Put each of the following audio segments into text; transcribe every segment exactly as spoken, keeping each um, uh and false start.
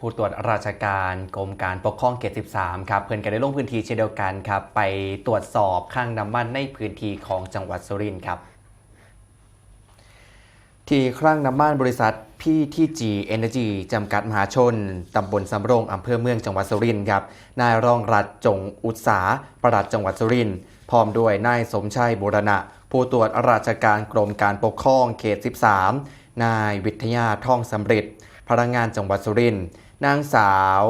ผู้ตรวจราชการกรมการปกครองเขต สิบสาม ครับ เพิ่นก็ได้ลงพื้นที่เช่นเดียวกันครับ ไปตรวจสอบคลังน้ำมันในพื้นที่ของจังหวัดสุรินทร์ครับ ที่คลังน้ำมันบริษัท พีทีจี Energy จำกัดมหาชน ตำบลสำโรง อำเภอเมือง จังหวัดสุรินทร์ครับ นายรองรัตน์ จงอุตสา ปลัดจังหวัดสุรินทร์ พร้อมด้วยนายสมชัย บูรณะ ผู้ตรวจราชการกรมการปกครองเขต สิบสาม นายวิทยา ทองสำริด พนักงานจังหวัดสุรินทร์ นางสาว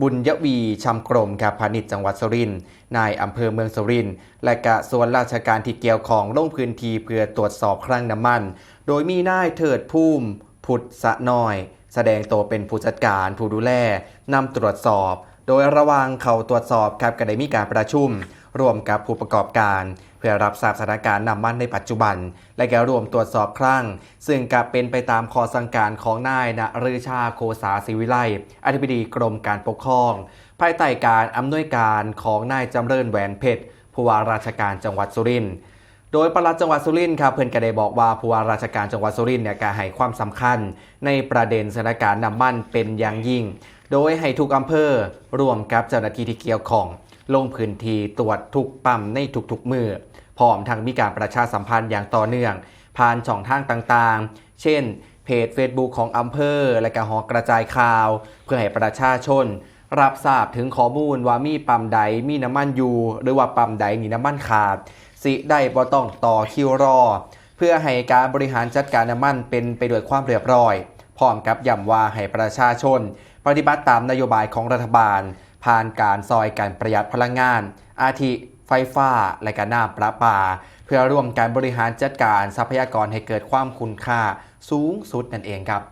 บุญยวี ชำกรม ครับ พาณิชย์จังหวัดสุรินทร์ นายอำเภอเมืองสุรินทร์ และกระทรวงราชการที่เกี่ยวข้องลงพื้นที่เพื่อตรวจสอบคลังน้ำมัน โดยมีนายเทิดภูมิ พุทธสะน้อย แสดงตัวเป็นผู้จัดการผู้ดูแลนำตรวจสอบ โดยระหว่างเข้าตรวจสอบครับ ก็ได้มีการประชุมร่วมกับผู้ประกอบการ เพื่อรับทราบสถานการณ์น้ำมันในปัจจุบัน และก็ร่วมตรวจสอบคลัง ซึ่งก็เป็นไปตามข้อสั่งการของนายณฤชา โคสาศิวิไลย์ อธิบดีกรมการปกครอง ภายใต้การอำนวยการของนายจำเริญ แหวนเพชร ผู้ว่าราชการจังหวัดสุรินทร์ โดยปลัดจังหวัดสุรินทร์ครับ เพิ่นก็ได้บอกว่าผู้ว่าราชการจังหวัดสุรินทร์เนี่ยก็ให้ความสำคัญในประเด็นสถานการณ์น้ำมันเป็นอย่างยิ่ง โดยให้ทุกอำเภอร่วมกับเจ้าหน้าที่ที่เกี่ยวข้อง ลงพื้นที่ตรวจทุกปั๊มในทุกๆมื้อ พร้อมทั้งมีการประชาสัมพันธ์อย่างต่อเนื่อง ผ่านช่องทางต่างๆ เช่น เพจ Facebook ของอำเภอ และก็หอกระจายข่าว เพื่อให้ประชาชนรับทราบถึงข้อมูลว่ามีปั๊มใดมีน้ำมันอยู่ หรือว่าปั๊มใดนี่น้ำมันขาด สิได้บ่ต้องต่อคิวรอ เพื่อให้การบริหารจัดการน้ำมันเป็นไปด้วยความเรียบร้อย พร้อมกับย้ำว่าให้ประชาชนปฏิบัติตามนโยบายของรัฐบาล ผ่านการซอยกันประหยัดพลังงาน อาทิไฟฟ้า และก็น้ำประปา เพื่อร่วมกันบริหารจัดการทรัพยากรให้เกิดความคุ้มค่าสูงสุดนั่นเองครับ